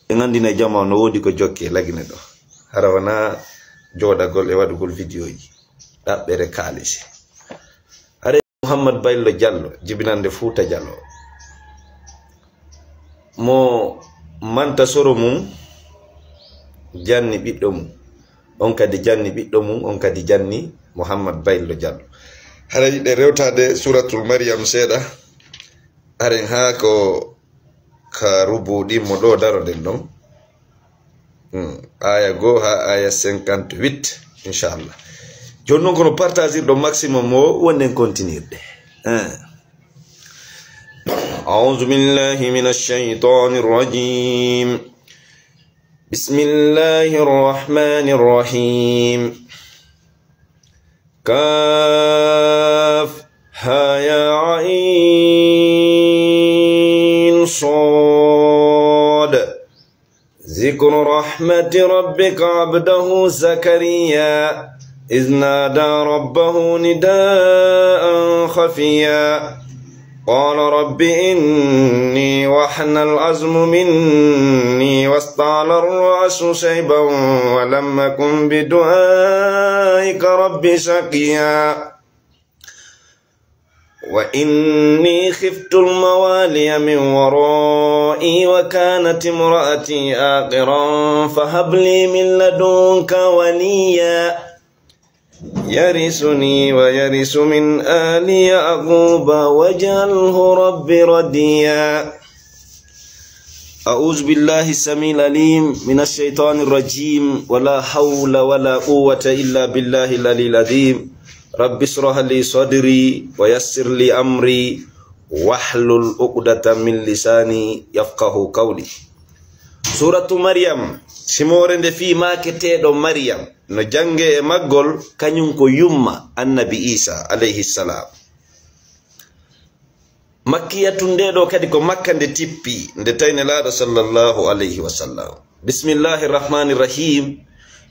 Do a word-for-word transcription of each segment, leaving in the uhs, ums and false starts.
En anndinay jamaa no woodi ko jokke lagine ɗo. Hara wonaa jooɗagol e waɗugol vidéo ji. Ɗaɓɓere kaalisi. Hara Muhammad Baylo Jallo, jibinannde Fuuta Jallo. Mo manta soro mum, janni ɓiɗɗo mum. On kadi janni ɓiɗɗo mum, on kadi janni Muhammad Baylo Jallo. Hara yiɗe rewtaade Suuratul Maryam seeɗa. Haren haa ko ka rubuɗi mo ɗo daroɗen ɗon. Hmm. Aya goo haa aya cinquante-huit, inchallah. Jooni noon kono partager ɗo maximum o wonden continuirde. Hein. أعوذ بالله من الشيطان الرجيم. بسم الله الرحمن الرحيم. كاف ها يا عين صاد. ذكر رحمة ربك عبده زكريا إذ نادى ربه نداء خفيا. قال رب إني وهن العظم مني واشتعل الرأس شيبا ولم أكن بدعائك رب شقيا. وإني خفت الموالي من ورائي وكانت امرأتي عاقرا فهب لي من لدنك وليا يرثني ويرث من آل يعقوب واجعله رب رضيا. أعوذ بالله السميع العليم من الشيطان الرجيم. ولا حول ولا قوة إلا بالله العلي العظيم. رب اشرح لي صدري ويسر لي أمري واحلل عقدة من لساني يفقهوا قولي. Suuratu Maryam, simoore nde fii maaketeeɗo Maryam, no jannge e maggol, kañum ko yumma Annabi Iisa, alayhi salaam. Makkiyatun, nde ɗo kadi ko Makka nde tippi, nde tawi Nelaaɗo sallallahu alayhi wa sallam. Bismillahi rahmani rahim.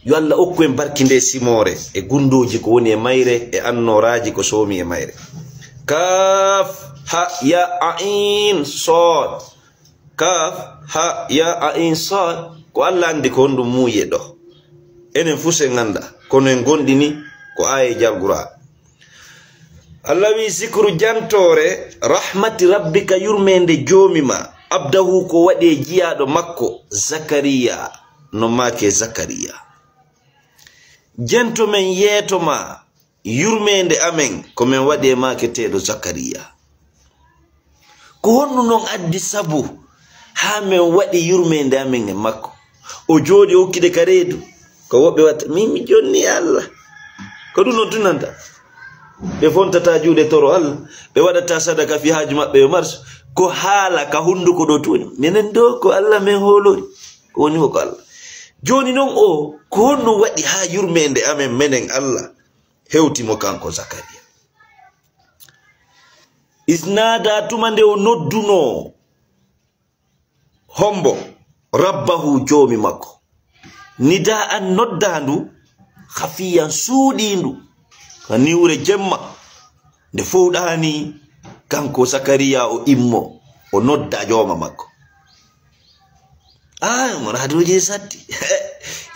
Yo Allah okku en barki nde simoore, e gunndooji ko woni e mayre, e annooraaji ko soomi e mayre. Kaaf, ha, ya, ain, sood. Kaaf, ha, ya, ain, sood. Ko Allah anndi ko honɗum muuyi e ɗo. Enen fuu sen annda, kono en gondini ko aayeeji Alqur'aan. Allah wi, zikru, jantoore, rahmati rabbika, yurmeende Joomi ma, abdahu, ko waɗi e jiyaaɗo makko, Zakariya, no maake Zakariya. Jento men yeeto ma, yurmeende amen, ko men waɗi e maaketeeɗo Zakariya. Ko honɗum non addi sabu haa men waɗi yurmeende amen e makko? O jooɗi, o hokkide ka reedu. Ko woɓɓe watta, "Min mi jonni Allah." Ko ɗum non tunanta. Ɓe fontata juuɗe toro Allah. Ɓe waɗata sadaka fi haaju maɓɓe yo marsu. Ko haala ka hunduko ɗo tun woni. Menen ɗo ko Allah men hoolori. Ko woni ko Allah. Jooni non o, ko honɗum waɗi haa yurmeende amen menen Allah hewti mo kanko Zakariya? Isnada, tuma nde o noddunoo. Hombo? Rabbahu, Joomi makko. Nidaan, noddaandu, khafiyan, suuɗiindu. Ka niwre jemma, nde fowɗaani, kanko Zakariya o immo, o nodda Jooma makko. Ah, muraaduuji satti.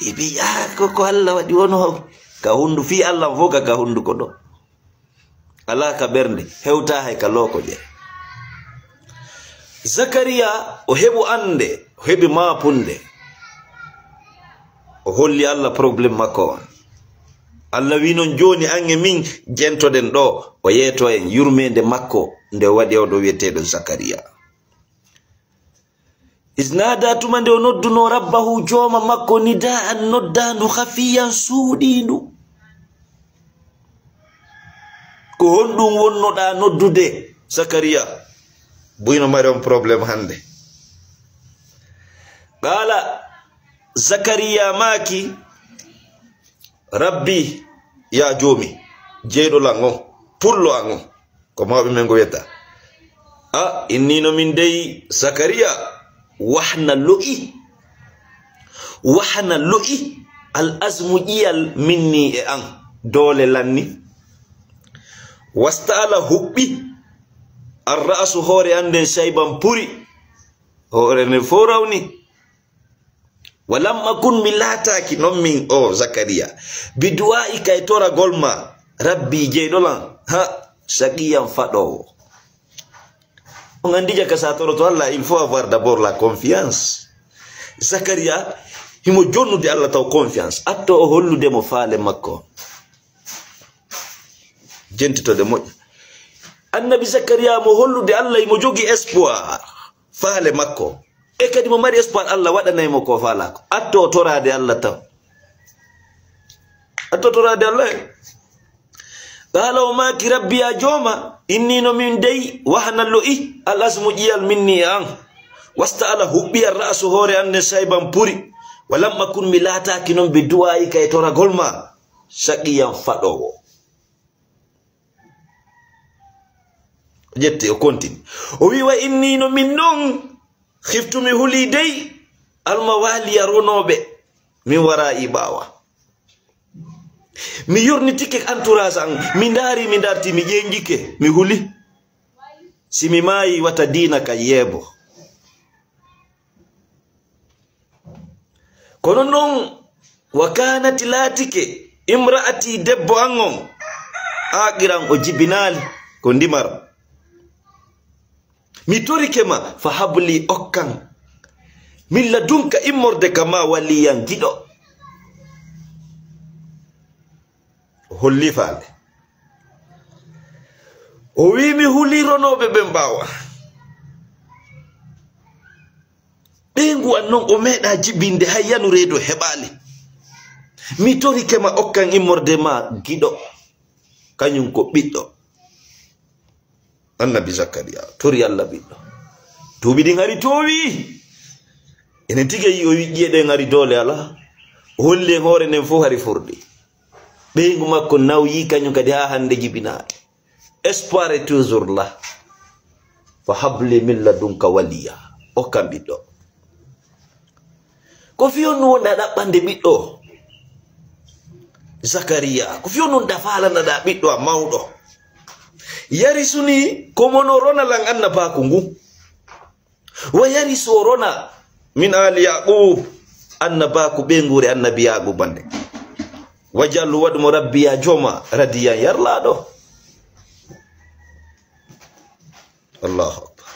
Ibi, ah, ko, ko Allah waɗi wono ka hundu, fii Allah fof ka, ka hunduko ɗo. Alaa ka ɓernde, hewtaa hay ka looko je. Zakariya, o heɓu annde, o heɓi maapunde. O holli Allah problème makko on. Allah wi non, "Jooni an e min jentoɗen ɗo," o yeeto en yurmeende makko nde o waɗi oɗo wi'eteeɗo Zakariya. Isnada, tuma nde o noddunoo rabbahu, Jooma makko, nidaan, noddaandu, khafiyan, suuɗiindu. Ko honɗum wonnoɗaa noddude, Zakariya? Buy no mari on problème hannde. Qaala, Zakariya maaki, "Rabbi, ya Joomi, jeyɗo lan on, pullo an on." Ko mawɓe men ngo wiyata. A, inni no min dey Zakariya, wahna lo'i. Wahna lo'i, al azmu ƴiyal minni e an, doole lanni. Wasta'ala huɓɓi, ar ra'su hoore an nden shayban puri. Hoore nden fow rawni. Walam akun, mi laataaki non min o Zakariya. Bi du'aika, e toragol ma. Rabbi, jeyɗo lan. Ha, shaqiyan, faɗoowo. On anndi jaka sa toroto Allah, il faut avoir d'abord la confiance. Zakariya, himo jonnude Allah taw confiance. Atto o hollude mo faale makko. Jentitode moƴƴa. Annabi Zakariya mo hollude Allah, himo jogi espoir. Faale makko. E kadi mo mari espoir Allah waɗanay mo ko faala ko. Atto o toraade Allah taw. Atto toraade Allah e. Qaala, o maaki, Rabbi, ya jooma, inni no min dey, wahana lo'i, al asmu ƴiyal minni e an. Wasta ala huɓɓiyal ra'su hoore an nden sayban puri. Walam akun, mi laataaki non bi du'aika e toragol ma. Shaqiyan faɗoowo. O ƴetti, o kontini. O wi, wa inni no min non, khiftu mi huli dey, al mawaliya ronooɓe, min wara'i ɓaawa. Mi yurnitike entourage an, mi ndaari, mi ndarti, mi ƴeeñjike, mi huli. Si mi maayi, wata diina ka yeebo. Kono non, wa kanati laatike, imra'ati debbo an on, aqiran o jibinaali, ko ndimar. Mi torike ma, fa habli okkan. Min ladunka immorde ka ma waliyan giɗo. O holli faale. O wi mi huli ronooɓe ɓen ɓaawa. Ɓeyngu an non o meeɗa jibinde hay yanu reedo heɓaali. Mi torike ma okkan immorde ma giɗo. Kañum ko ɓiɗɗo. Annabi Zakariya tori Allah ɓiɗɗo. Duuɓi ɗin hari toowi. Enen tigi yi o ƴiye ɗen hari doole ala. O holli en hoore nden fof hari furɗi. Ɓeyngu makko nawyi kañum kadi haa hannde jibinaali. Espoir est toujours là. Fa habli min ladunka waliya. Okkan ɓiɗɗo. Ko fiyon nun wonɗa ɗaɓɓande ɓiɗɗo? Zakariya, ko fiyon nun da faalanaɗa ɓiɗɗo a mawɗo? Yari suni ko mono rona lan annabaaku ngun. Wa yari so rona min aali Yaqub annabaaku ɓeynguure annabi Yaqub bande. Wajalhu waɗu mo Rabbi ya jooma radiyan yarlaaɗo. Allahu akbar.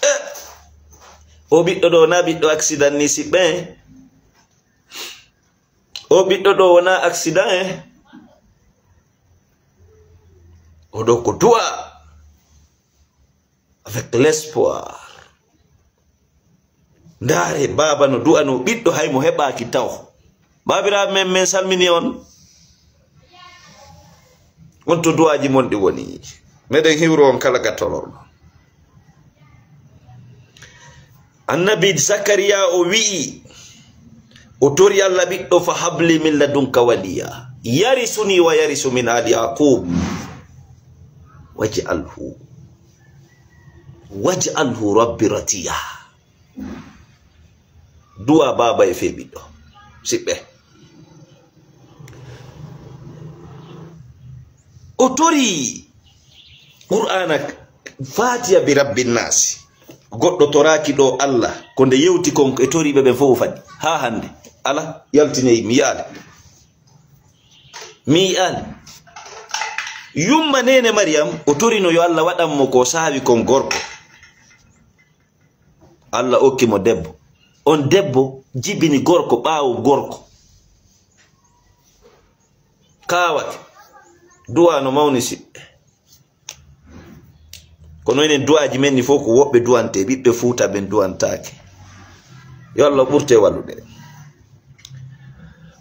Eh, o ɓiɗɗo ɗo na ɓiɗɗo accident ni siɓɓe. O ɓiɗɗo ɗo wona accident e. O ɗo ko du'a avec l'espoir. Ndaare, baaba no du'anoo ɓiɗɗo, hay mo heɓaaki taw. Baabiraaɓe men, men salmini on. On to du'aaji mon ɗi woni. Meɗen hiwro on kala gattororɗo. Annabi Zakariya o wi'i, o tori Allah ɓiɗɗo, fa habli min ladunka waliya. Yarisuni wa yarisu min ali Yaqub. Waj'alhu. Waj'alhu rabbi radiya. Du'a baaba e fee ɓiɗɗo. Siɓɓe. O tori Qur'aana Faatiya bi rabbin naasi. Goɗɗo toraaki ɗo Allah, ko nde yewti kon e toriiɓe ɓen fof o faɗi. Haa hannde. Ala, yaltiney, mi yi'aali. Mi yi'aali. Yumma neene Mariyam, o torino yo Allah waɗan mo ko saawi kon gorko. Allah okki mo debbo. On debbo jibini gorko ɓaawo gorko. Kaawake. Du'a no mawni siɓɓe. Kono enen du'aaji men ni fof ko woɓɓe du'ante, ɓiɓɓe Fuuta ɓen du'antaake. Yo Allah ɓurte wallude.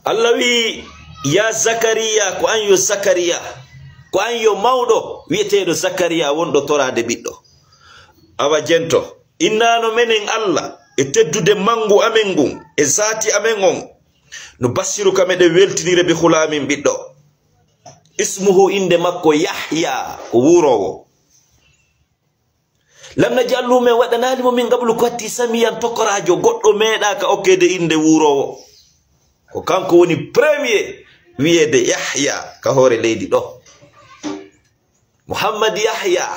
Allah wi'i, ya Zakariya, ko an yo Zakariya, ko an yo mawɗo wi'eteeɗo Zakariya wonɗo toraade ɓiɗɗo. Awa jento, innano menen Allah e teddude manngu amen ngun, e zaati amen on, no bassiru ka meɗen weltinire bi hulaamin ɓiɗɗo. Ismuhu, innde makko Yahya, ko wuuroowo. Lam naj'alhu, men waɗanaali mo min qablu ko hatti samiyan tokoraajo, goɗɗo meeɗaaka okkeede innde wuuroowo. Ko kanko woni premier wi'eede Yahya ka hoore leydi ɗo. Muhammad Yahya.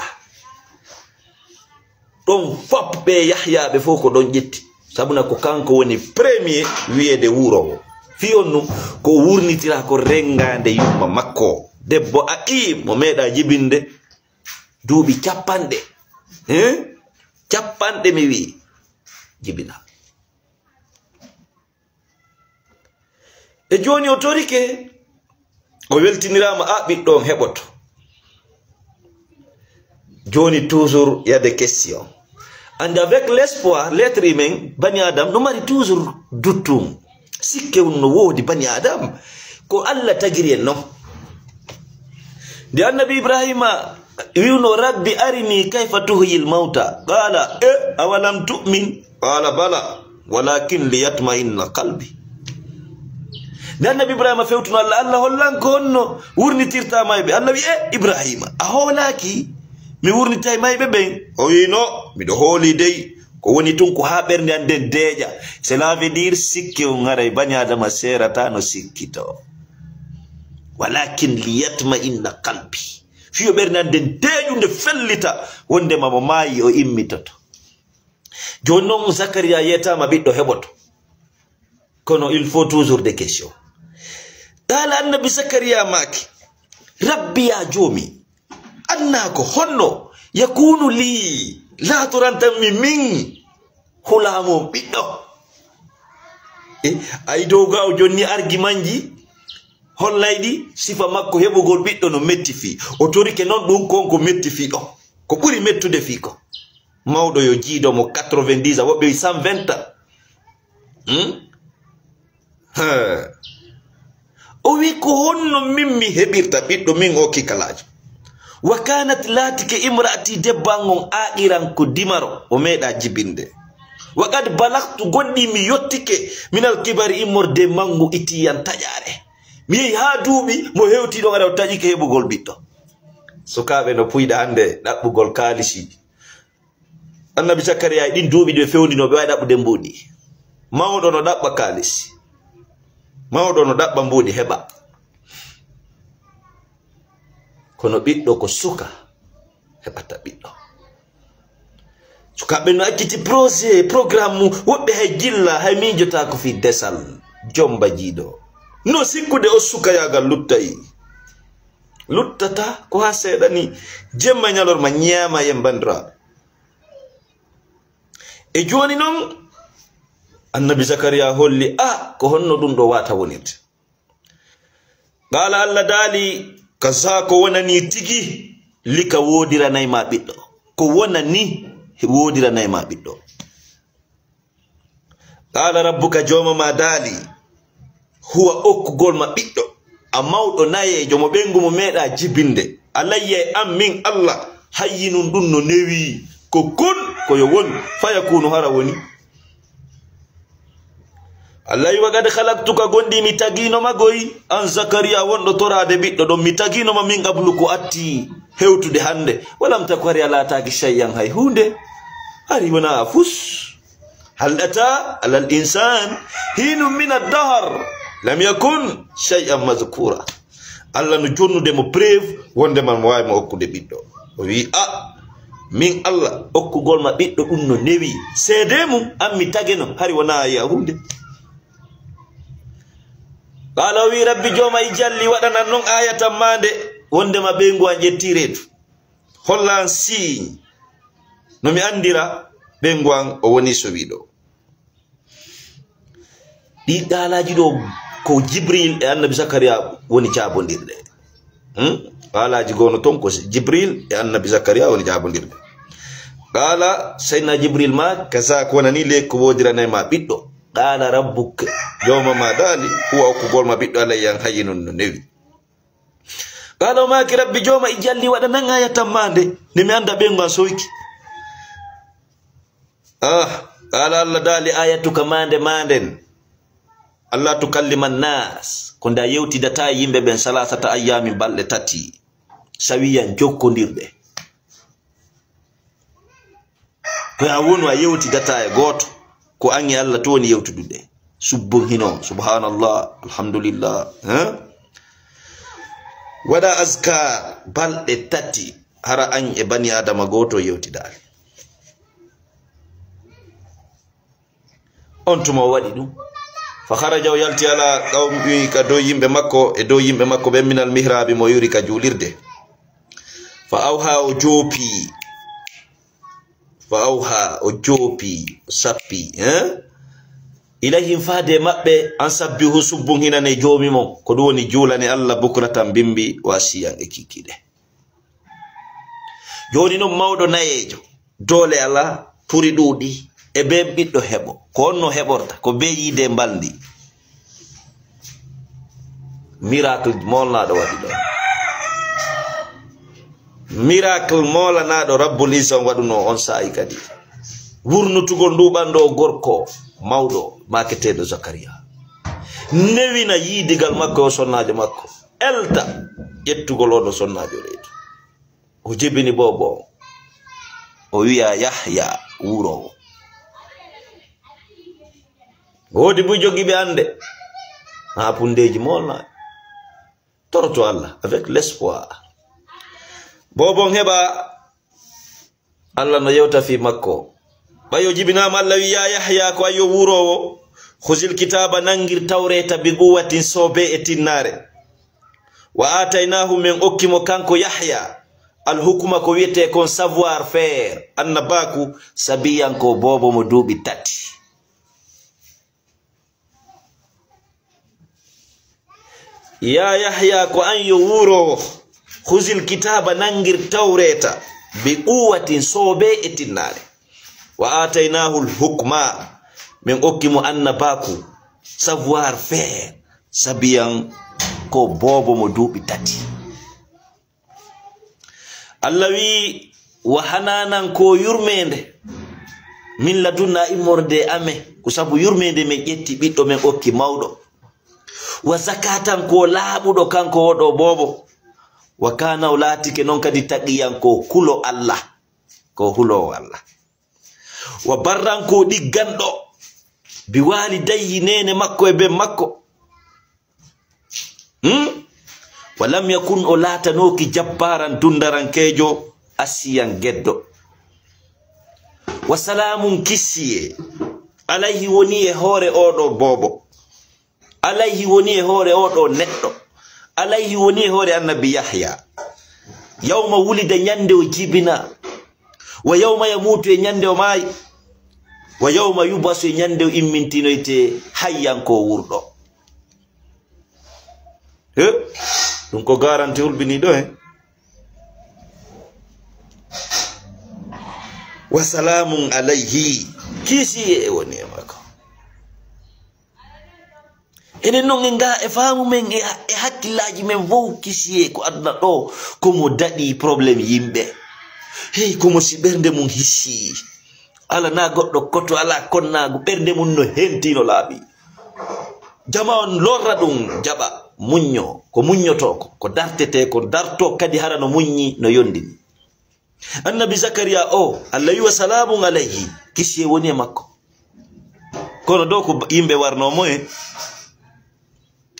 Ɗon fop ɓe Yahyaaɓe fof ko ɗon ƴetti. Sabuna ko kanko woni premier wiyeede wuuroowo. Fii on ɗum ko wurnitira ko renngaande yumma makko. Debbo Aqim mo meeɗa jibinde duuɓi capanɗe. Hein? Capanɗe mi wi'i jibina. E jooni o torike, o weltiniraama, a ɓiɗɗo on heɓoto. Jooni toujours il y a des questions. And avec l'espoir, l'être humain, bani Adam, no mari toujours doute. Sikke un no woodi bani Adam. Ko Allah tagiri en non. Nde Annabi Ibrahima wi'uno, "Rabbi arini kayfa tuhyil mawta." Qala, "E, awalam tu'min?" Qala, "Bala, walakin liyatma'inna qalbi." Nde Annabi Ibrahima fewtuno Allah, Allah hollan ko honno wurnitirta mayɓe. Allah wi'i, "E, Ibrahima, a hoolaaki mi wurnitay mayɓe ɓen?" O wi'i, "No, miɗo hooli dey. Ko woni tun ko haa ɓernde an nden deeƴa." Cela veut dire sikke on haray bani Adama seerata no sikkito. "Walakin liyatma'inna qalbi." Fiyo ɓernde an nden deeƴunde fellita wondema mo maayi o immitoto. Jooni non Zakariya yeetaama ɓiɗɗo heɓoto. Kono il faut toujours des questions. Qala Annabi Zakariya maaki, "Rabbi ya Joomi, anna ko honno yakunu li laatorantan mi min hulaamu ɓiɗɗo?" E, ay dow ga o jonni argimanji hollayɗi sifa makko heɓugol ɓiɗɗo no metti fii. O torike non ɗum kon ko metti fii ɗo. Ko ɓuri mettude fii ko. Mawɗo yo jiido mo quatre-vingt-dix ans, woɓɓe wi cent vingt ans. Hmm? He. O wi, "Ko honno min mi heɓirta ɓiɗɗo min o kikalaajo? Wa kanat laatike imraati debbo an on aaqiran ko dimaro, o meeɗa jibinde. Wa qad balagtu goɗɗi mi yottike minal kibari immorde mangu itiyan taƴaare." Mi yehi haa duuɓi mo hewti ɗon ara o taƴike heɓugol ɓiɗɗo. Sukaaɓe no puyɗa hannde ɗaɓɓugol kaalisi. Annabi Zakariya e ɗin duuɓi ɗi ɓe fewndino, ɓe waawi ɗaɓɓude mbuuɗi. Mawɗo no ɗaɓɓa kaalis. Mawɗo no ɗaɓɓa mbuuɗi heɓa. Kono ɓiɗɗo ko suka heɓata ɓiɗɗo. Sukaaɓe no acciti projet, programme mum, woɓɓe hay jilla, hay miijotaako fii desal, jomba jiido. No sikkude o sukayaagal luttay. Luttata ko haa seeɗa ni. Jemma e ñalorma ñaama yen banndiraaɓe. E jooni non, Annabi Zakariya holli, a, ko honno ɗum ɗo wata wonirde? Qaala, Allah daali, kaza ko wonani tigi, lika woodiranay ma ɓiɗɗo. Ko wonani woodiranay ma ɓiɗɗo. Qaala rabbuka, jooma ma daali, huwa okkugol ma ɓiɗɗo, a mawɗo nayeejo mo ɓeyngu mo meeɗa jibinde, alayya e an min Allah, hayyinun ɗum no newi, ko kun, ko yo won, fayakunu hara woni. Allah wi, wa qad khalaqtuka, gonɗi mi tagiino ma goy, an Zakariya wonɗo toraade ɓiɗɗo ɗon, mi tagiino ma min qablu ko atti hewtude hannde, walam taku hari a laataaki shay'an hay huunde, hari wonaa a fus. Hal ata alal insan hinun min ad-dahr lam yakun shay'an mazkura. Allah no jonnude mo preuve wonde man mo waawi mo okkude ɓiɗɗo. O wi, a, min Allah okkugol ma ɓiɗɗo ɗum no newi. Seede mum, an mi tageno, hari wonaa a yi'a huunde. Qaala o wi, rabbi jooma i jalli waɗanan non ayatan maande, wonde ma ɓeyngu an ƴetti reedu. Hollan signe no mi anndira ɓeyngu an o woni so wiɗo. Ɗi qaalaaji ɗo ko Jibril e Annabi Zakariya woni jaabondirde. Hmm? Qaalaaji goono ton ko Jibril e Annabi Zakariya woni jaabondirde. Qaala, Seydina Jibril ma, kaza ko wonani le ko woodiranay ma ɓiɗɗo. Qaala rabbuk, jooma ma daali, huwa okkugol ma ɓiɗɗo alayya an hayyinun no newi. Qaala o maaki, rabbi jooma i jalli waɗanan ayatan maande, nde mi annda ɓeyngu an soyki. Ah, qaala Allah daali, ayatuka maande maanden. Allah tukallima nas, ko nda yewtidata e yimɓe ɓen salasata ayyamin balɗe tati. Sawiyan jokkondirɗe. Ko ya wonu a yewtidata e gooto, ko an e Allah to woni yewtudude. Subbun hino, subhanallah, alhamdulillah, hein? Waɗa azkar balɗe tati, hara an e bani Adama gooto yewtidaali. On tuma o waɗi ɗum. Fa kharaja, o yalti ala qawmi, ka dow yimɓe makko, e dow yimɓe makko ɓen, minal mihraabi, mo yuri ka juulirde. Fa awha, o joopi. Fa awha, o joopi, o sappi, eh? Ilayhim, faade maɓɓe, an sabbihu, subbun hinane joomi mon. Ko ɗum woni juulane Allah bukratan bimbi, wa asiyan e kikiɗe. Jooni non mawɗo nayeejo, doole alaa, puri ɗuuɗi, e bee ɓiɗɗo heɓo. Ko on no heɓorta, ko bee yiide mbalndi. Miracle moolnaaɗo waɗi ɗo. Miracle moolanaaɗo Rabbul Izza on waɗuno on saa'i kadi. Wurnutugol ndu ɓanndo o gorko mawɗo, maaketeeɗo Zakariya. Newina yiidigal makko e o sonnaajo makko. Elta ƴettugol oɗo sonnaajo reedu. O jibini boobo. O wi'a Yahya wuuroowo. Woodi buy jogiiɓe annde. Haa pundeeji moolnaaɗi. Toroto Allah avec l'espoir. Boobo on heɓa Allah no yewta fii makko. Ɓay o jibinaama, Allah wi'i, "Yaa Yahya, ko ayyo wuuroowo, khuzil kitaaba, nanngir tawreeta, bi quwwatin, soobee e tinnaare. Wa aataynaahu, men okki mo kanko Yahya, al hukma, ko wi'etee kon savoir faire, annabaaku, sabiyan, ko boobo mo duuɓi tati." Yaa Yahya, ko an yo wuuroowo, khuzil kitaaba, nanngir tawreeta, bi quwwatin, soobee e tinnaare. Wa aataynaahu l hukma, men okki mo annabaaku, savoir faire, sabiyan, ko boobo mo duuɓi tati. Allah wi'i, "Wa hananan, ko yurmeende, min ladunna, immorde e amen, ko sabu yurmeende men ƴetti ɓiɗɗo men okki mawɗo. Wa zakatan, ko laaɓuɗo kanko oɗo boobo. Wa kana, o laatike non kadi taqiyan, ko kulo Allah, ko huloowo Allah. Wa barran, ko ɗigganɗo, bi waalidayhi, neene makko e ben makko." Hmm? "Wa lam yakun, o laatanooki, jabbaaran, dundarankeejo, asiyan, geddo." Wa salaamun, kisiye, alayhi, woni e hoore oɗo boobo. Alayhi, woni e hoore oɗo neɗɗo. Alayhi, woni e hoore annabi Yahya. Yawma wulida, ñande o jibina. Wa yawma yamuutu, e ñande o maayi. Wa yawma yubasu, e ñande o immintinoyte hayyan ko wurɗo. He? Ɗum ko garanti hulɓiniiɗo he. Wa salaamun alayhi. Kisiye woni e makko. Enen non en ga e faamu men e, e hakkillaaji men fow, kisiye ko aduna ɗo, ko mo daɗi problème yimɓe. Hey, ko mo si ɓernde mum hisi. Ala na goɗɗo koto, ala konnaagu, ɓernde mum no henti, no laaɓi. Jama on lorra ɗum, jaɓa, muñño, ko muññotoo ko, ko dartetee ko, dartoo kadi hara no muññi, no yondini. Annabi Zakariya o, Allah wi wa salaamun alayhi, kisiye woni e makko. Kono ɗo ko yimɓe warnoo mo en.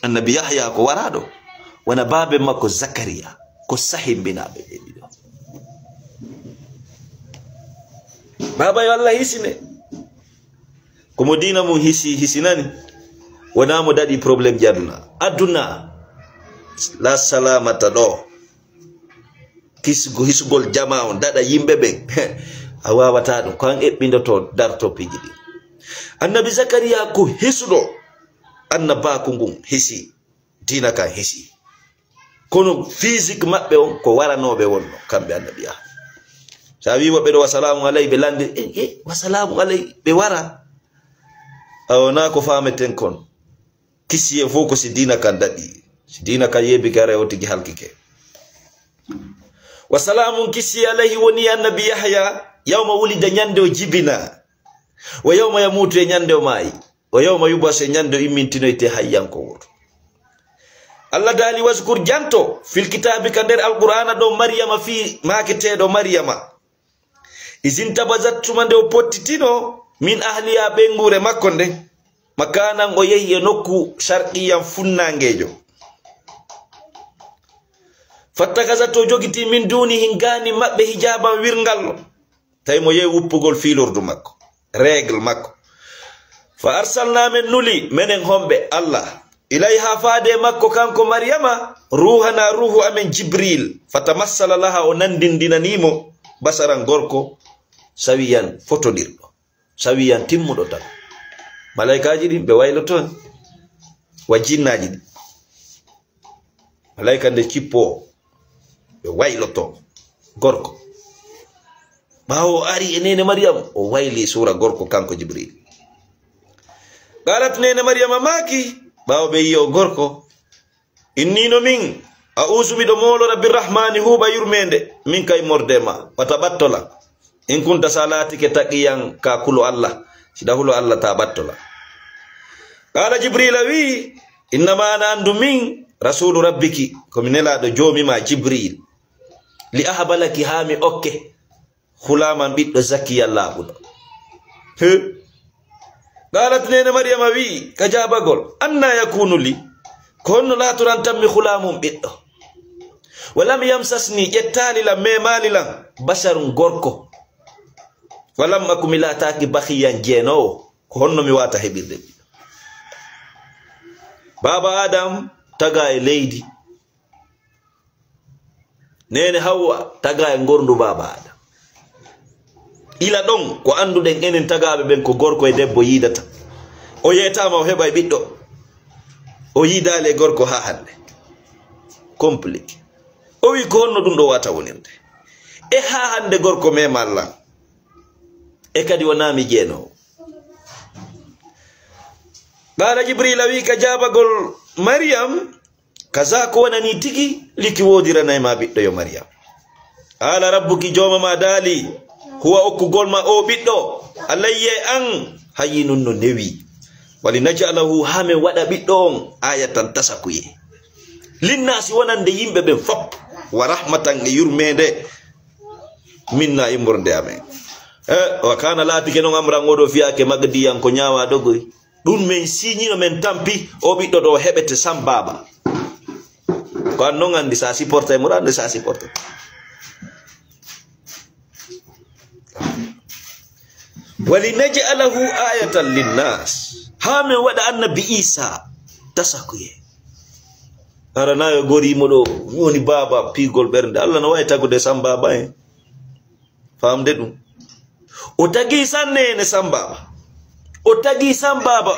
Annabi Yahya ko waraaɗo, wona baabe makko Zakariya, ko sahimbinaaɓe ɓe ɗiɗo. Baaba yo Allah hisine. Ko mo diina mum hisi, hisinani. Wona mo daɗi problème ji aduna. Aduna, la salamata ɗo. Kisgo-, hisugol jama on, daɗa yimɓe ɓen. A wawata ɗum. Ko an eɓɓindoto, darto piiji ɗin. Annabi Zakariya ko hisuɗo. Annabaaku ngun hisi. Diina kan hisi. Kono physique maɓɓe on ko waranooɓe wonno, kamɓe annabiya. Sa wi woɓɓe ɗo, "Wa salaamu alay," ɓe lanndi, "E, e, wa salaamu alay," ɓe wara. A wona ko faameten kon. Kisiye fof ko si diina kan daɗi. Si diina kan yeebike, haray o tigi halkike. Wa salaamun, kisiye alayhi woni annabi Yahya, yawma wulida, ñande o jibina. Wa yawma yamuutu, e ñande o maayi. Wa yawma yubasu, e ñande o immintinoyte hayyan ko wuuro. Allah daali, "Waskur, janto, fil kitaabi, ka nder Alqur'aana ɗo, Maryama, fii maaketeeɗo Maryama. Izintabazat, tuma nde o pottitino, min ahliya, ɓeynguure makko nden. Makaanan, o yehi e nokku, sharqiyan, funnaangeejo. Fattakazat, o jogiti, min duunihim, gaanin maɓɓe, hijaaban, wirngal." Tawi mo yehi wuppugol fiilordu makko, règle makko. Fa arsalna, men nuli, menen homɓe Allah, ilayha, faade makko kanko Maryama, ruhana, ruhu amen Jibril, fatamassala laha, o nandindinanimo, basaran gorko, sawiyan fotodirɗo, sawiyan timmuɗo tan. Malaykaaji ɗin ɓe wayloto wa jinnaaji ɗin. Malaika nde cippo, ɓe wayloto gorko. Ɓaawo o ari e nene Maryam, o wayli sura gorko kanko Jibril. Qalat, nene Maryama maaki, ɓaawo ɓe yi o gorko, inni no min, a'uzu, miɗo moolora, birrahmani, huuɓa yurmeende, min kay morde ma, wata ɓattola. In kunta, sa laatike, taqiyan, ka kulo Allah, siɗa hulo Allah, ta ɓattola. Qala Jibrila wi, innama ana, andu min, rasulu rabbiki, ko mi nelaɗo joomi ma Jibril. Li ahaba laki, ha mi okke, hulaman, ɓiɗɗo, zakiyan, laaɓuɗo. He. Qalat, nene Maryama wi, ka jaabagol, anna yakunu li, ko honno laatorantammi hulamun, ɓiɗɗo? Walam yamsasni, ƴettaali lan, memaali lan, basharun, gorko. Walam aku, mi laataaki, baqiyan, jeenoowo. Ko honno mi waata heɓirde ɓiɗɗo? Baaba Adam taga e leydi. Nene Hawwa taga e ngorndu baaba Adam. Ila ɗon ko annduɗen enen tagaaɓe ɓen ko gorko e debbo yiidata. O yeetaama o heɓa e ɓiɗɗo. O yiidaali e gorko haa hannde. Compliqué. O wi ko honno ɗum ɗo wata wonirde? E haa hannde gorko mema lan. E kadi wonaa mi jeenoowo. Qaala Jibril, a wi ka jaabagol Maryam, kaza ko wonani tigi, liki woodiranay ma ɓiɗɗo yo Maryam. Qaala rabbuki, jooma ma daali, huwa okkugol ma o ɓiɗɗo, alayya e an, hayyinun no newi. Wali naj'alahu, haa men waɗa ɓiɗɗo on, ayatan, tasakuye. Linnaasi, wonande yimɓe ɓen fop, wa rahmatan, e yurmeende, minna, immorde amen. E, wa kana, laatike non, amran, oɗo fiyake, maqdiyan, ko ñaawa ɗogoy. Ɗum men siñino, men tampi, o ɓiɗɗo ɗo heɓete san baaba. Ko an non anndi sa supporte mo, anndi sa supporte. Wali naj'alahu ayatan linnas. Haa men waɗa annabi Isa tasakuye. Aranayo gori mo ɗo, mi woni baaba, piigol ɓernde. Allah no waawi tagude san baaba en. Faamde ɗum. O tagi san neene san baaba. O tagi san baaba.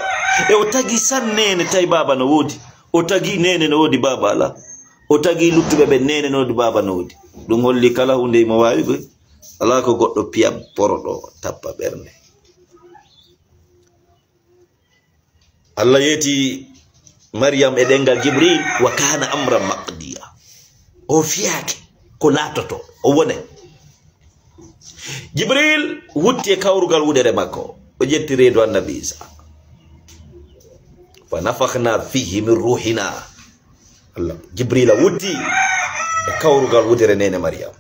E o tagi san neene tawi baaba no woodi. O tagi neene no woodi baaba alaa. O tagi luttuɓe ɓe neene no woodi baaba no woodi. Ɗum holli kala huunde imo waawi koy. Alaa ko goɗɗo piya poroɗo tappa ɓernde. Allah yeeti Maryam e ɗengal Jibril, wa kana amran maqdiya. O fiyaake ko laatoto, o wone. Jibril wutti e kawrugal wudere makko, o ƴetti reedu annabi Isa. Fa nafakhna fihi min ruhina. Allah, Jibrila wutti e kawrugal wudere nene Maryam.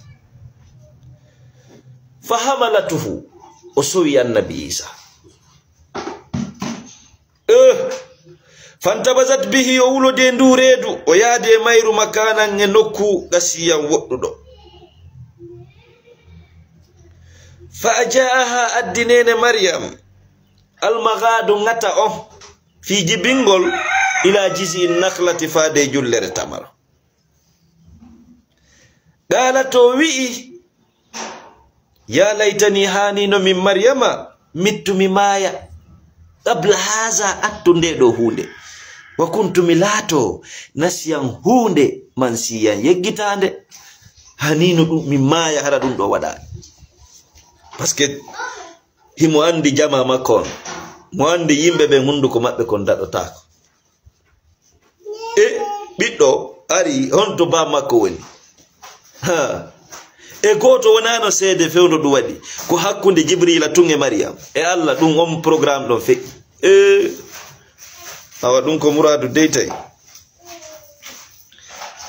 Fa hamalatuhu, o sowi annabi Isa. Eh, fantabazat bihi, o wulodi e ndu reedu, o yaadi e mayru makanan e nokku qasiyan woɗɗuɗo. Fa ajaaha, addi nene Maryam, almaghadu, ngata on, fii jibingol, ila jizi'in nakhlati, faade e jullere tamaro. Qaala, to wi'i, ya laytani, haanino min Maryama, mittu, mi maaya, qabla haza, attu nde ɗo huunde, wa kuntu, mi laato, nasiyan, huunde, mansiyan, yeggitaande. Haanino ɗum mi maaya, hara ɗum ɗo waɗaani. Parce que himo anndi jama makko on, mo anndi yimɓe ɓen, hunnduko maɓɓe kon daɗotaako. E ɓiɗɗo ari, honto baa makko woni? Ha. E gooto wonaano seede fewndo ɗum waɗi. Ko hakkunde Jibrila tun e Maryam. E Allah, ɗum on programme ɗon feƴƴi. E awa, ɗum ko muraadu dey tawi.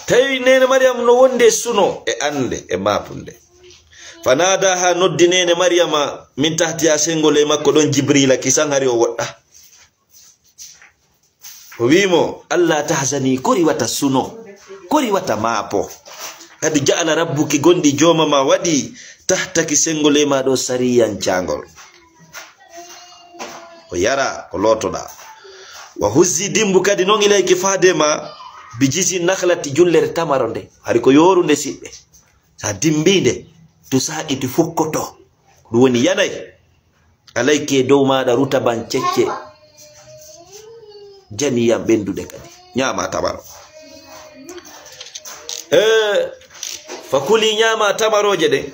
Tawi nene Maryam no wonde suno e annde e maapunde. Fanadaha, noddi nene Maryama, min tahtiha, senngo ley makko ɗon Jibrila, kisan hari o woɗɗa. O wi'i mo, "Alla tahzani, kori wata suno, kori wata maapo. Qad ja'ala rabbuki, gonɗi jooma ma waɗi, tahtaki, senngo ley ma ɗo, sariyan, caangol." Ko yara, ko lootoɗaa. Wa huzzi, dimmbu kadi non ilayki faade ma, bi jizi nakhlati, jullere tamaro nde. Hari ko yoorunde siɓɓe. Sa dimbii nde, to saaƴiti fukkoto. Ko ɗum woni yanay. Alayki e dow maaɗa rutaban cecce. Janiyan ɓennduɗe kadi. Ñaama tamaro. E, fa kuli, ñaama tamarooje ɗen.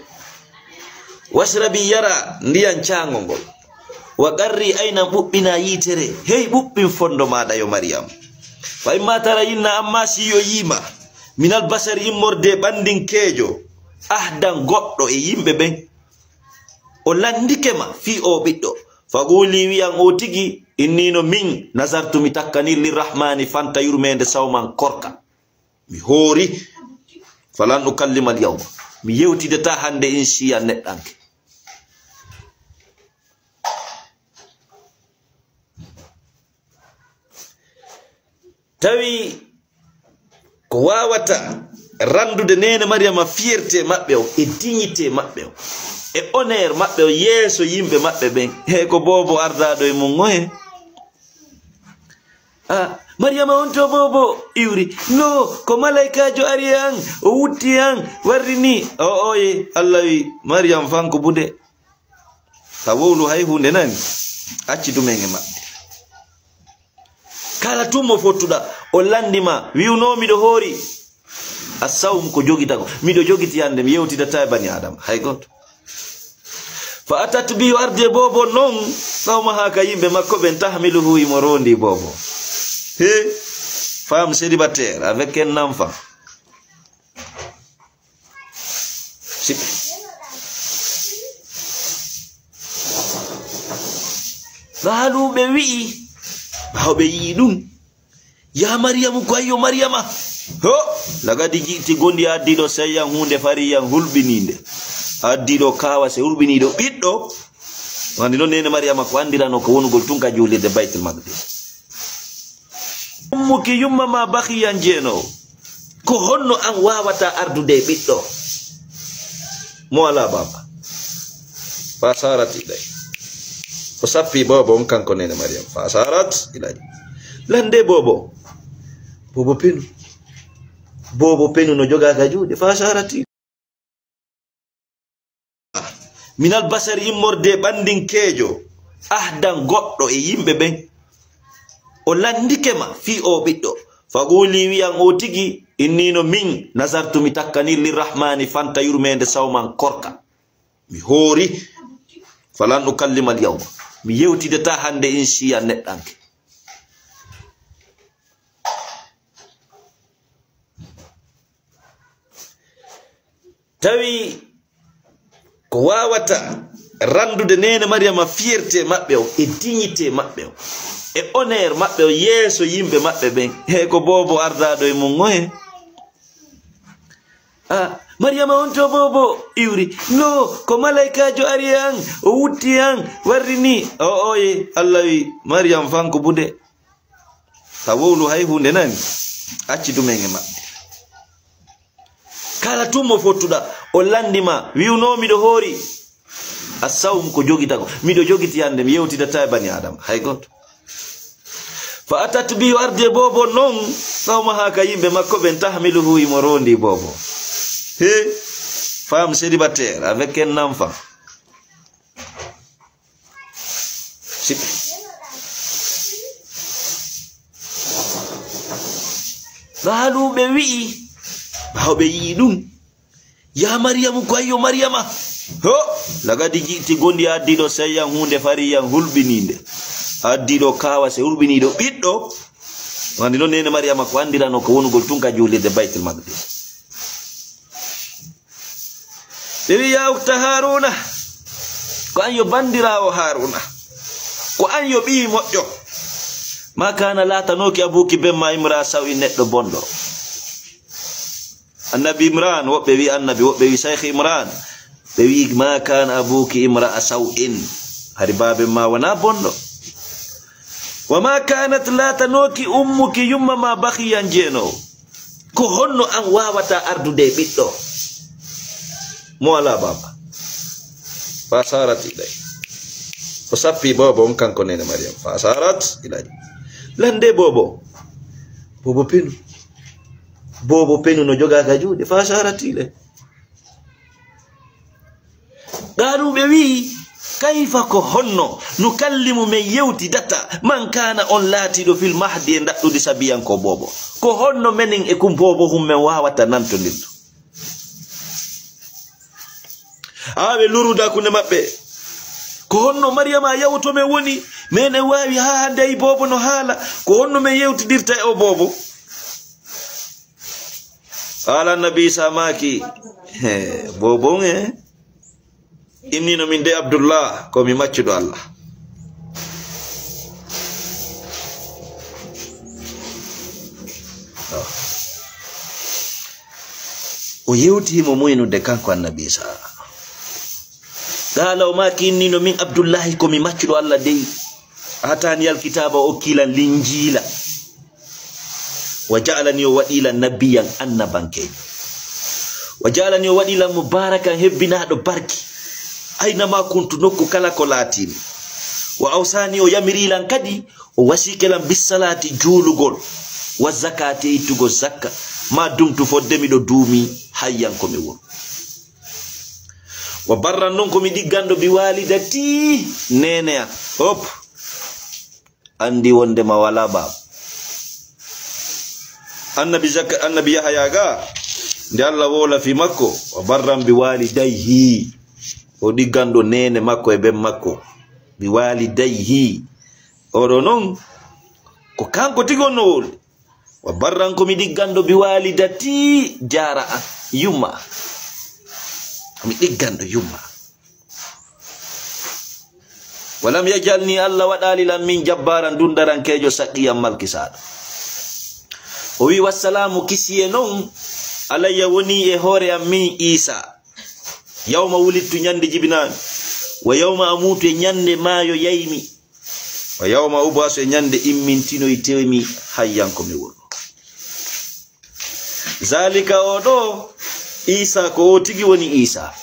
Washrabi, yara ndiyan caangol ngol. Wa qarri aynan, ɓuɓɓina yiitere. Hey, ɓuɓɓin fondo maaɗa yo Mariyam. Fa imma tarayinna, amma si yo yiima. Minal bashari, immorde ɓandinkeejo. Ahdan, goɗɗo e yimɓe ɓen. O lanndike ma fii oo ɓiɗɗo. Fa quuli, wi'an oo tigi, inni no min, nazartu, mi takkanii, lirrahmaani, fanta yurmeende, sawman, korka. Mi hoori, falan ukallima al yawma. Mi yewtidataa hannde insiyan, neɗɗanke. Tawi ko waawata ranndude neene Mariyama fierté maɓɓe o e dignité maɓɓe o e honneur maɓɓe o yeeso yimɓe maɓɓe ɓen. He ko boobo ardaaɗo e mum o he. Ah, Mariyama on to boobo iwri. No, ko malaykaajo ari e an, o wutti an, warri ni. O oye, Allah wi, Mariyam fanko bude. Ta wowlu hay huunde nani. Acci dumen e maɓɓe. Kala tun mo fottuɗa, o lanndi ma, wi'unoo miɗo hoori. Assawmu ko jogitagol. Miɗo jogiti hannde, mi yewtidataa e bani Aadama. Hay gooto. Fa atat bi, o ardi e boobo non, qawmaha ka yimɓe makko ɓen, tahmiluhu, imo roondi boobo. He, femme célibataire avec un enfant. Siɓɓe. Qaalu, ɓe wi'i, ɓaawo ɓe yi'i ɗum, "Yaa Maryamu, ko ayyo Maryama. Ho, lagadi ji'ti, gondi a addi ɗo sayyan huunde fariyan hulɓiniinde. A addi ɗo kaawase hulɓiniiɗo ɓiɗɗo." Wandi noon neene Maryama ko anndirano ko wonugol tun ka juulirde Baytul Maqdis. Ummuki, yumma ma, bakiyan, jeenoowo. Ko honno an waawata ardude e ɓiɗɗo mo alaa baaba? Fa sarat ilay. O sappi boobo on kanko neene Maryam. Fa sarat ilay. Lande boobo. Boobo penu. Boobo penu no jogaa ka juuɗe. Fa sarat ilay. Minal bashari, immorde ɓandinkeejo, ahdan, goɗɗo e yimɓe ɓen. O lanndike ma fii oo ɓiɗɗo. Fa quuli, wi'an oo tigi, inni no min, nazartu, mi takkanii, lirrahmaani, fanta yurmeende, sawman, korka. Mi hoori, falan ukallima al yawma. Mi yewtidataa hannde insiyan, neɗɗanke. Tawi ko waawata ranndude neene Maryama fierté maɓɓe o e dignité maɓɓe o e honneur maɓɓe o yeeso yimɓe maɓɓe ɓen. He ko boobo ardaaɗo e mum o he. Ah, Maryama on to boobo iwri. No, ko malaykaajo ari e an, o wutti an, warri ni. O oye, Allah wi, Maryam fanko bude. Ta wowlu hay huunde nani. Acci dumen e maɓɓe. Kala tun mo fottuɗa, o lanndi ma, wi'unoo miɗo hoori. Assawmu ko jogitagol. Miɗo jogiti hannde, mi yewtidataa e bani Aadama. Hay gooto. Fa atat bi, o ardi e boobo non, qawmaha ka yimɓe makko ɓen, tahmiluhu, imo roondi boobo. He, femme célibataire avec un enfant. Siɓɓe. Qaalu, ɓe wi'i, ɓaawo ɓe yi'i ɗum, "Yaa Maryamu, ko ayyo Maryama. Ho, lagadi ji'ti, gondi a addi ɗo sayyan huunde fariyan hulɓiniinde. A addi ɗo kaawase hulɓiniiɗo ɓiɗɗo." Wandi noon neene Maryama ko anndirano ko wonugol tun ka juulirde Baytul Maqdis. Ɓe wi'i, "Yaa ukta Haaruuna, ko an yo banndiraawo Haaruuna, ko an yo ɓii moƴƴo. Maa kaana laatanooki abuuki ben ma imraa saw'in neɗɗo bonɗo." Annabi Imraan, woɓɓe wi'i annabi, woɓɓe wi'i Shaykh Imraan. Ɓe wi'i, "Maa kaana abuuki imra'a saw'in." Hari baaben ma wonaa bonɗo. "Wa maa kaanat laatanooki ummuki yumma ma baghiyan jeenoowo." Ko honno an waawata ardude e ɓiɗɗo mo alaa baaba? Fa sarat ilay. O sappi boobo on kanko neene Maryam. Fa asarat ilay. Lande boobo. Boobo penu. Boobo penu no jogaa ka juuɗe. Fa asarat ilay. Qaalu ɓe wi'i, kayfa ko honno, nukallimu men yewtidata, man kaana on laatiiɗo fil mahdi e ndaɗɗudi sabiyan ko boobo. Ko honno menen e kun boobo hun men waawata nantondirdu? Haa ɓe luruda hakkunde maɓɓe. Ko honno Maryama yaw to men woni? Men en waawi haa hannde ay boobo no haala. Ko honno men yewtidirta e o boobo? Qaala Annabi Isa maaki, he, boobo on e, innino min de Abdullah, ko mi maccuɗo Allah. O yewti himo muynude kanko Annabi Isa. Qaala o maaki, innino min Abdullahi, ko mi maccuɗo Allah dey. Aataani alkitaaba, o okki lan Linjiila. Wa ja'alani, o waɗi lan nabiyyan, annabankeejo. Wa ja'alani, o waɗi lan mubarakan, hebbinaaɗo barki. Ayna ma kuntu, nokku kala ko laatimi. Wa awsani, o yamiri lan kadi, o wasiike lan bissalaati, juulugol, wa zakati, e ittugol zakka. Ma dumtu, fodde miɗo duumi, hayyan ko mi won. Wa barran, non ko mi ɗigganɗo, bi walidati, neene an. Hop. Andi wondema wala baaba. Annabi Zaka-, Annabi Yahaya ga, nde Allah wowla fi makko, wa barran bi walidayhi. O ɗigganɗo neene makko e ben makko. Bi walidayhi. Oɗo non, ko kanko tigi on no wowli. Wa barran, ko mi ɗigganɗo, bi walidati, jaara an, yumma. Ko mi ɗigganɗo yumma. Walam yajalni, Allah waɗali lan min jabbaran, dundarankeejo, saqqiyan, malkisaaɗo. O wi, wassalamu, kisiye non, alayya, woni e hoore am, min Isa. Yawma wulidtu, ñande jibinami. Wa yawma amutu, e ñande maayo yaymi. Wa yawma ub'asu, e ñande immintinoytemi, hayyan ko mi won. Zalika, o ɗo Isa, ko o tigi woni Isa.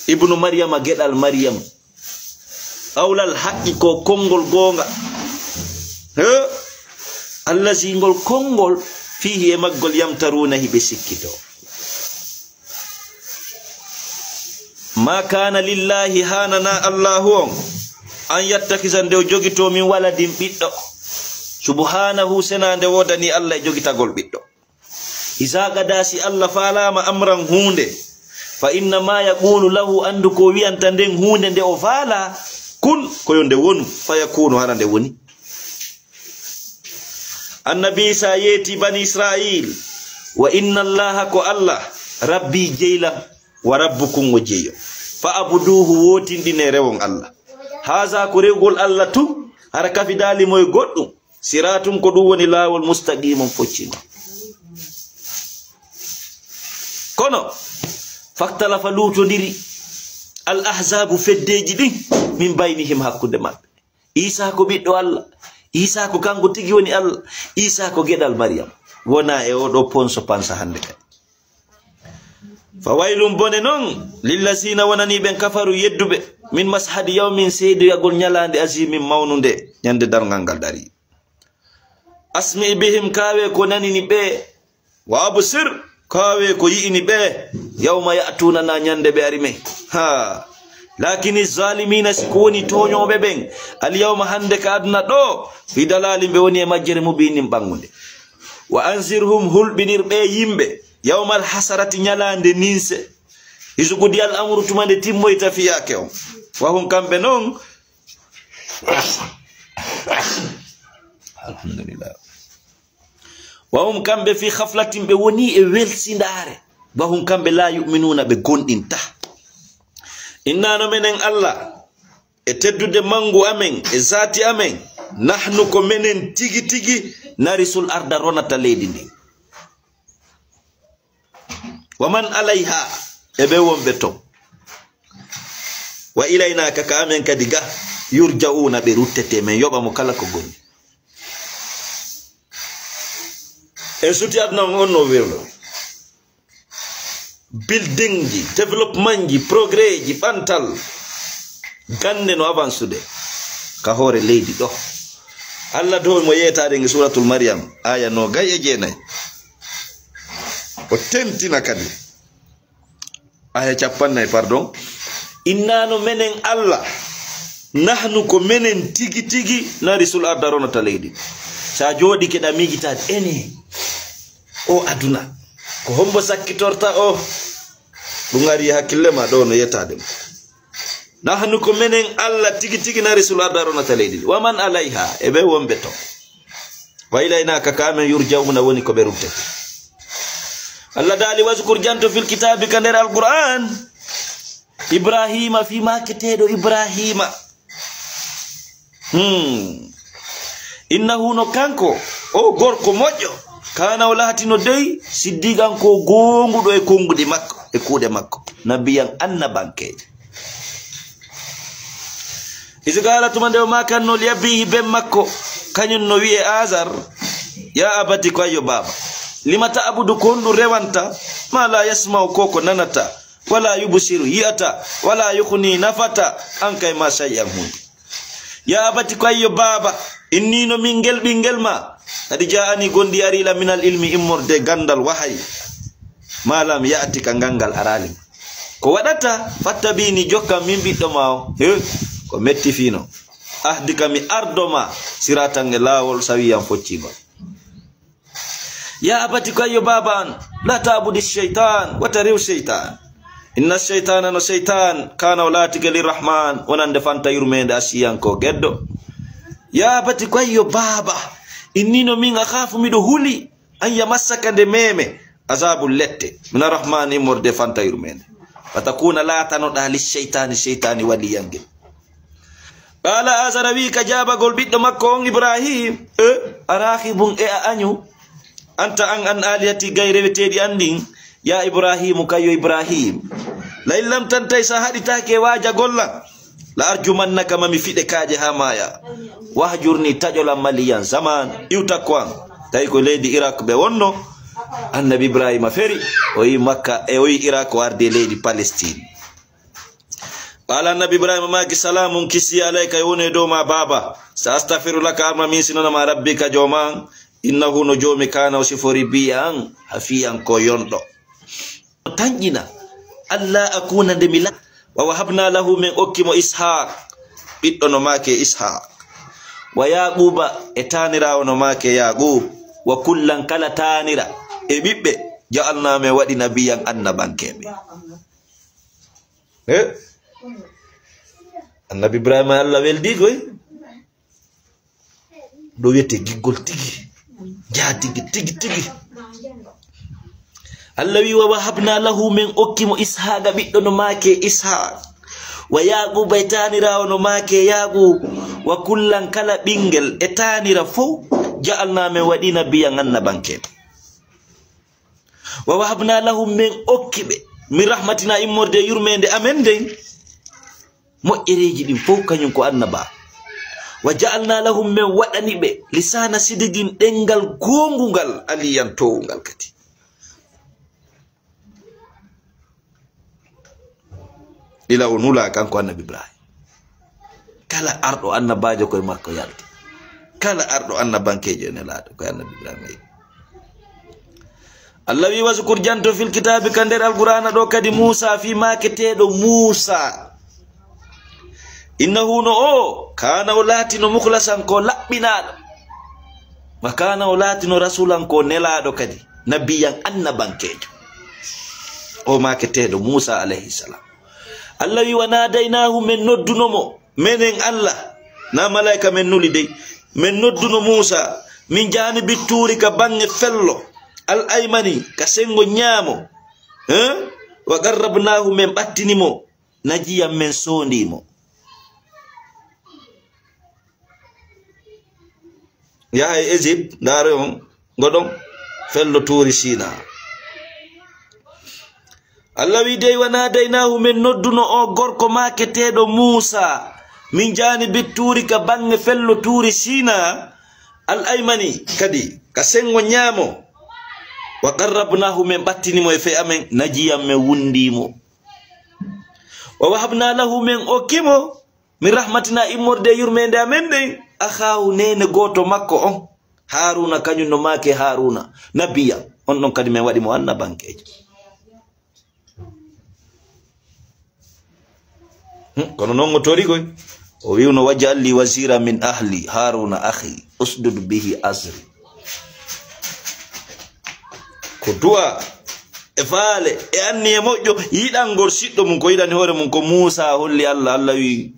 Ibnu Maryama, geɗal Maryam. Qawlal haqqi, ko konngol goonga. He? Allazi, ngol konngol, fihi, e maggol, yamtaruna, hiɓe sikkito. Ma kana lillahi, hanana Allahu on, an yattakhisa, nde o jogito, min waladin, ɓiɗɗo. Subhanahu, sena nde wodani Allah e jogitagol ɓiɗɗo. Iza qada, si Allah faalama, amran, huunde, fa innama yaqulu lahu, andu ko wi'anta nden huunde nde o faala, kun, ko yo nde wonu, fayakunu, hara nde woni. Annabi Isa yeeti bani Israil, wa inna Allaha, ko Allah, Rabbi, jeylam, wa Rabbukum, o jeyo. Fa abuduhu, wootinɗine rewon Allah. Haza, ko rewgol Allah tun, hara kafidaali mo e goɗɗum. Siratun, ko ɗum woni laawol, mustaqimun, foccino. Kono, faktalafa, luutondiri, al ahzabu, feddeeji ɗin, min baynihim, hakkunde maɓɓe. Isa ko ɓiɗɗo Allah. Isa ko kanko tigi woni Allah. Isa ko geɗal Maryam. Wona e oɗo ponso pansa hannde kadi. Fa waylun, bone non, lillazina, wonani ɓen, kafaru, yedduɓe, min mashadi yawmin, seedoyagol ñalaande, azimin, mawnunde, ñande darngal ngal dari. Asmi bihim, kaawe ko nanini ɓe. Wa absir, kaawe ko yi'ini ɓe. Yawma ya'tunana, ñande ɓe ari men. Ha. Lakini zalimina, si ko woni tooñooɓe ɓen, al yawma, hannde ka aduna ɗo, fi dalalin, ɓe woni e majjere, mubinin, ɓanngunde. Wa anzirhum, hulɓinir ɓe yimɓe, yawmal hasarati, ñalaande ninse. Isu qudi al amru, tuma nde timmoyta fiyaake on. Wa hum, kamɓe non. Alhamdulillah. Wa hum, kamɓe, fi khaflatin, ɓe woni e welsindaare. Wa hum, kamɓe, la yu'minuna, ɓe gomɗinta. Inna, no menen Allah, e teddude manngu amen, e zaati amen, nahnu, ko menen tigi tigi, narisul arda, ronata leydi ndin. Wa man alayha, e ɓe wonɓe ton. Wa ilayna, ka ka amen kadi ga, yurja'una, ɓe ruttete, men yoɓa mo kala ko goni. En suti aduna on, on no wirno. Building ji, développement ji, progrès ji, ɓantal. Gannde no avancude. ka hoore leydi ɗo. Allah dow mo yeetaade nge Suuratul Maryam, aaya noogay e jeenay. O tentina kadi. Aaya capannay, pardon. Inna no menen Allah, nahnu ko menen tigi tigi narisul arda ronata leydi. Sa jooɗike ɗa miijitaade, ene, o aduna, ko hombo sakkitorta o? Ɗum ari e hakkille ma ɗo no yettaade mo. Nahnu ko menen Allah tigi tigi narisul arda ronata leydi ndi. Wa man alayha, e ɓe wonɓe to. Wa ilayna ka ka amen yurja'una woni ko ɓe ruttete. Allah daali, waskur janto fil kitaabi ka nder Alqur'an. Ibrahima, fii maaketeeɗo Ibrahima. Hmm. Innahu no kanko, o gorko moƴƴo, kana o laatino dey, siddiqan ko goonguɗo e konnguɗi makko, e kuuɗe makko. Nabiyan annabankeejo. Isu qala tuma nde o makanno li abihi ben makko, kañum no wi'e Azar, ya abati ko ayyo baaba. Lima ta'budu ko honɗum rewanta, ma la yasma'u ko ko nanata, wala yubsiru yi'ata, wala yughni nafata, an kay ma shay'an hunde. Ya abati ko ayyo baaba, inni no min ngel ɓinngel ma, kadi ja'ani gondi arila minal ilmi immorde gandal wahayi. Ma lam ya'tika ngal ngal arali ma. Ko waɗata, fattabini jokkan min ɓiɗɗo ma o. He, ko metti fino. Ahdika mi ardo ma, siratan e laawol sawiyan foccingol. Ya abati ko ayyo baaba an, la ta'budi shaytan, wata rew shaytan. Inna shaytana no shaytan, kana o laatike lirrahman, wonande fanta yurmeende asiyan ko geddo. Ya abati ko ayyo baaba, inni no min akhafu miɗo huli, an yamassaka nde meme, azabu lette, mina rahman immorde fanta yurmeende. Fatakuna laatanoɗa li shaytani, shaytani waliyan ngel. Qala Azara wi ka jaabagol ɓiɗɗo makko on Ibrahim, e, a raahibun e a añu, anta an an alihati gay reweteeɗi an ɗin, ya Ibrahimu kayyo Ibrahim. La in lam tantay sa haɗitaake waajagol lan, la arjumannaka ma mi fiɗe kaaƴe haa maaya. Wahjurni taƴolan maliyan zaman iwtakko an. Tawi ko leydi Irak ɓe wonno, annabi Ibrahima feri, o yi Makka e o yi Irak o ardi e leydi Palestine. Qala annabi Ibrahima maaki, salamun kisi alayka e woni e dow ma baaba. Sa astaghfiru laka arma min sinana ma rabbika jooma an. Innahu no joomi kana o sifori biya an hafiyan ko yonɗo. Tanƴina Allah akuna nde mi la. Wa wahabna lahu min okki mo Ishaq. Ɓiɗɗo no maake Ishaq. Wa Yaquba e taaniraawo no maake Yaqub. Wa kullan kala taanira e ɓiɓɓe. Ja'alna men waɗi nabiyan annabankeɓe. Eh? Annabi Ibrahima Allah weldi koy. Ɗo wiyete giggol tigi. Jaa tigi, tigi, tigi. Allah wi wa wahabna lahu men okki mo Ishaqa ɓiɗɗo no maake Ishaq. Wa Yaquba e taaniraawo no maake Yaqub. Wa kullan kala ɓingel e taanira fow. Ja'alna men waɗi nabiyan annabanke. Wa wahabna lahum men okki ɓe min rahmatina immorde e yurmeende amen nden. Moƴƴereeji ɗin fow kañum ko annaba. Wa ja'alna lahum men waɗani ɓe lisaana sidigin ɗenngal goongungal aliyan toowungal kadi. Ila o nula kanko annabi Ibrahim. Kala arɗo annabaajo koye makko yalti. Kala arɗo annabankeejo e nelaaɗo koye annabi Ibrahima yehi. Allah wi waskur janto fil kitaabi ka nder Alqur'aana ɗo kadi Muusa fii maaketeeɗo Muusa. Innahu no o kana o laatino mukhlasan ko laɓɓinaaɗo. Wa kana o laatino rasulan ko nelaaɗo kadi nabiyan annabankeejo. O maaketeeɗo Muusa alayhi salam. Allah wi wa nadaynaahu men nodduno mo. Menen Allah, na malaika men nuli dey. Men nodduno Muusa, min janibi tuuri ka baŋŋe fello, al aymani, ka sengo ñaamo. Eh? Wa qarrabnaahu, men ɓattini mo, najiyan men soondi mo. Yaha e Égypte, ndaare on, ngo ɗon fello tuuri Sina. Allah wi dey wa nadaynaahu men nodduno o gorko maaketeeɗo Muusa min jaanibi tuuri ka baŋŋe fello tuuri Sina al aymani kadi ka sengo ñaamo wa qarrabnaahu men ɓattini mo e fe amen najiyan men wundii mo wa wahabna lahu men okki mo Min rahmatina, immorde e yurmeende amen nden, akhaahu, neene gooto makko on, Haaruuna, kañum no maaki Haaruuna, nabiyyan, on ɗon kadi men waɗi mo annabankeejo. Hmm, kono non o tori koy. O wi'uno, "Waj'al li wazira min ahli, Haruna akhi, usdud bihi azri." Ko du'a e faale e anniye moƴƴo, yiɗangol siɗɗo mum ko yiɗani hoore mum ko Muusa holli Allah, Allah wi'i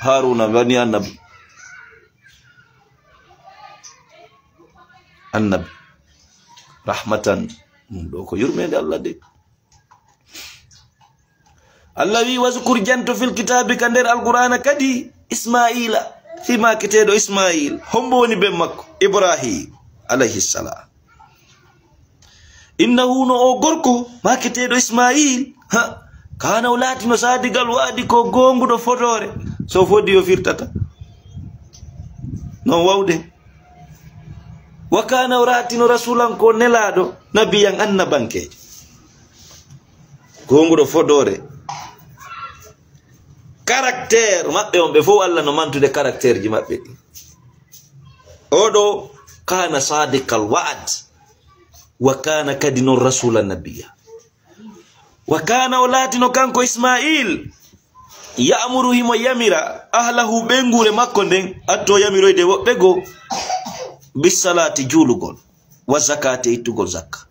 Haruna woni annabi. Annabi. Rahmatan. Ɗum ɗo ko yurmeende Allah de. Allah wi, "Wazkur, janto, fil kitaabi, ka nder Alqur'aana kadi, Ismaa'iila, fii maaketeeɗo Ismaa'iil." Hombo woni ben makko? Ibraahiim, alayhi salaam. "Innahu, no o gorko, maaketeeɗo Ismaa'iil, ha, kaana, o laatino, saadiqal wa'di, ko goonguɗo fodoore." So fodi o firtata. Non wawde. "Wa kaana, o laatino, rasuulan, ko nelaaɗo, nabiyyan, annabankeejo." Goonguɗo fodoore. Caractère maɓɓe on, ɓe fof Allah no mantude caractère ji maɓɓe ɗi. Oɗo, kaana saadiqal wa'd, wa kaana kadi non rasuulan nabiyya. Wa kaana, o laatino kanko Ismaa'iil, ya'muru, himo yamira, ahlahu, ɓeynguure makko nden, atto yamiroyde woɓɓe goo, bis salaati, juulugol, wa zakaati, e ittugol zakka.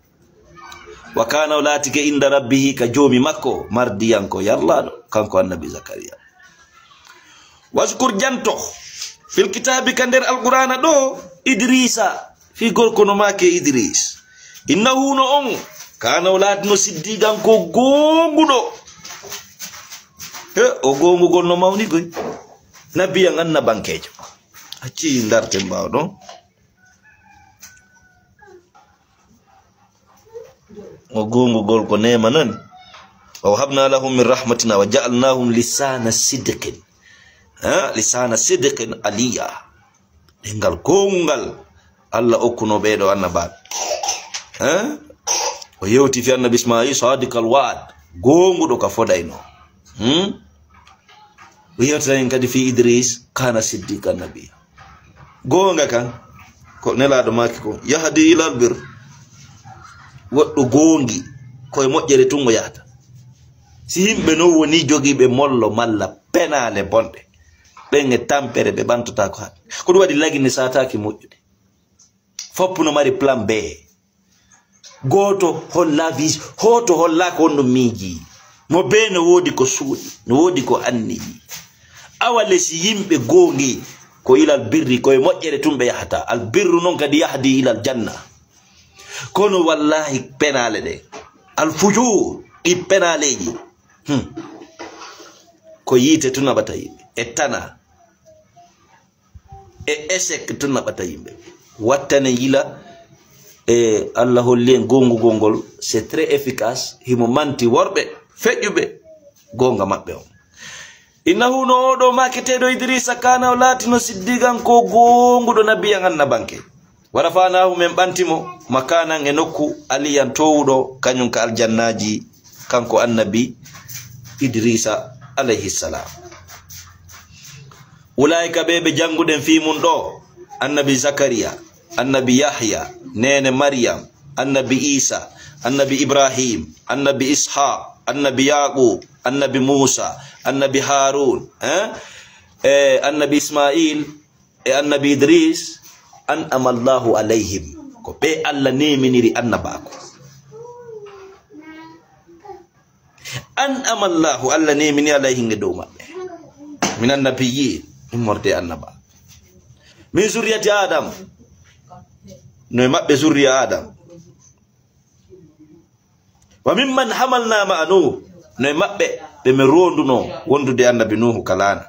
Wa kaana, o laatike, inda rabbihi, ka joomi makko, mardiyan, ko yarlaaɗo, kanko annabi Zakariya. Waskur, janto, fil kitaabi, ka nder Alqur'aana ɗo, Idriisa, fii gorko no maake Idriis. Innahu, no on, kaana, o laatino, siddiiqan, ko goonguɗo. He, o goongugol no mawni koy. Nabiyan, annabankeejo. Acci ndarten ɓaawo ɗon. O goongugol ko neema non. "Wa wahabna lahum min rahmatina wa ja'alnahum lisana sidqin." Ha? Lisana sidqin aliyya. Ɗemngal goongal. Allah okkuno ɓeeɗo annabaaɓe. Ha? O yewti fi annabi Ismail, sadiqal wa'd. Goonguɗo ka fodayno. Hmm? O yewtata en kadi fi Idris, kana siddiqan nabiyya. Goonga kan, ko nelaaɗo maaki ko, yahdi ilal bir. Woɗɗo goongi, koye moƴƴere tun o yahata. Si yimɓe non woni jogiiɓe mollo malla penaale bonɗe, ɓen e tampere ɓe ɓantotaako haqqe. Ko ɗum waɗi lagine saataaki moƴƴude. Fof no mari plan B. Gooto holla vis-, hoto holla ko honno miiji. Mo bee no woodi ko suuɗi, no woodi ko anniyi. Awa les yimɓe goongi ko ilal birri, ko e moƴƴere tun ɓe yahata. Al birru non kadi yahdi ilal janna. Kono wallahi penaale ɗe. Al fujur, ɗi penaaleeji. Hmm. Ko yiite tun naɓata yimɓe. E tana. E échec tun naɓata yimɓe. Wattane yila, e Allah holli en goongugol ngol, c'est très efficace. Himo manti worɓe feƴƴuɓe goonga maɓɓe on. Innahu, no oɗo maaketeeɗo Idrisa, kana, o laatino siddiqan, ko goonguɗo, nabiyyan, annabanke. Wa rafa'nahu, men ɓanti mo, makanan, e nokku, aliyan, towuɗo, kañum ka aljannaaji, kanko annabi Idrisa alayhi salam. Ulaa'ika, ɓe ɓe jannguɗen fii mun ɗo, annabi Zakariya, annabi Yahya, neene Maryam, annabi Isa, annabi Ibrahim, annabi Ishaq, annabi Yaqub, annabi Musa, annabi Harun, eh? E annabi Ismail, e annabi Idris, an'ama Allahu alayhim. Ko ɓe Allah neeminiri annabaaku. An'ama Allahu, Allah neemini alayhim e dow maɓɓe. Min annabiyyin, immorde e annaba. Min zurriyati Adam, no e maɓɓe zurriya Adam. Wa mimman hamalna ma'a Nuh, no e maɓɓe ɓe min roonduno wondude annabi Nuhu ka laana.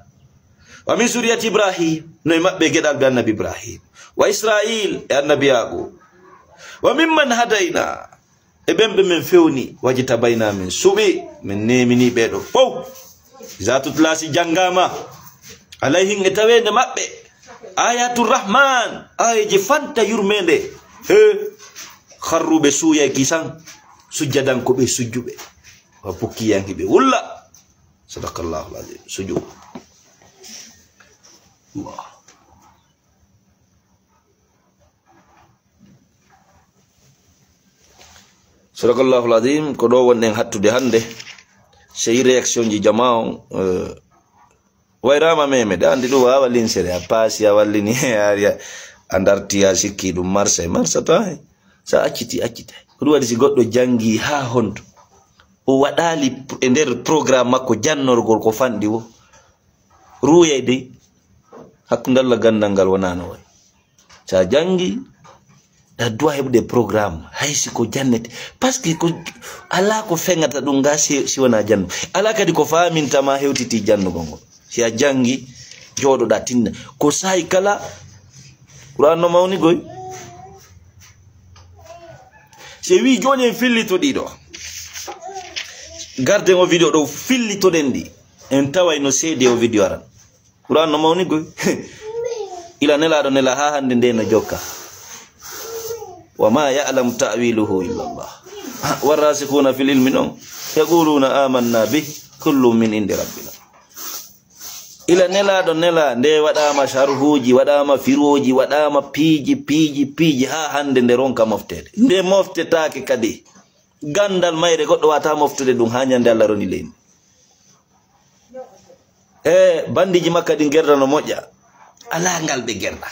Wa min zurriyati Ibrahim, no e maɓɓe geɗalɓe annabi Ibrahim. Wa Israil, e annabi Yaqub. Wa mimman hadayna, e ɓen ɓe men fewni, wajtabayna, men suɓi, men neemini ɓe ɗo fow. Iza tutla, si janngama, alayhim, e taweende maɓɓe, ayatu rahman, aayeeji fanta yurmeende, he, kharru, ɓe suuyay kisan, sujjadan, ko ɓe sujjuɓe, wa bukkiyan, hiɓe wulla. Sadaqallahu al-azim. Sujud. Sadaqallahul azim. Ko ɗo wonɗen hattude hannde. Sey réaction ji jama on, eh, wayrama meme, de andi ɗum wawa linsere, a paasi, a wallini, a ari, a darti, a sikki ɗum marsa, e marsata he. Sa acciti, accita. Ko ɗum waɗi si goɗɗo jangi ha honto, o waɗali e nder programme makko jannorgol ko fanɗi wo, ruuyay dey, hakkunde Allah gandal ngal wonano way. Sa jangi, a duwa heɓude programme, hay si ko jannete. Parce que ko, ala ko feŋata ɗum ga si, si wona jannu. Ala kadi ko faminta ma hewtiti jannugol ngol. Si a jangi, jooɗoɗa tinna. Ko sahi kala, Qur'an no mawni goy. Si wi joni en fillito ɗiɗo. Garden o vidéo ɗo fillitoɗen ɗi. En taway no seedi o vidéo aran. Qur'an no mawni goy. Ila nelaɗo nela ha hande nde no jokka. Wa ma ya'lamu ta'wiluhu illa Allah. Warrasikhuna fil ilmi non. Yaquluna amanna bih, kullun min indi rabbina. Ila nelaɗo nela nde waɗama sharhuji, waɗama firoji, waɗama piiji, piiji, piiji ha hande nde ronka moftede. Nde moftetake kadi. Gandal mayre goɗɗo wata moftude ɗum ha ñande Allah roni leydi. E bandiji makka ɗin gerda no moƴƴa. Ala ngal ɓe gerda.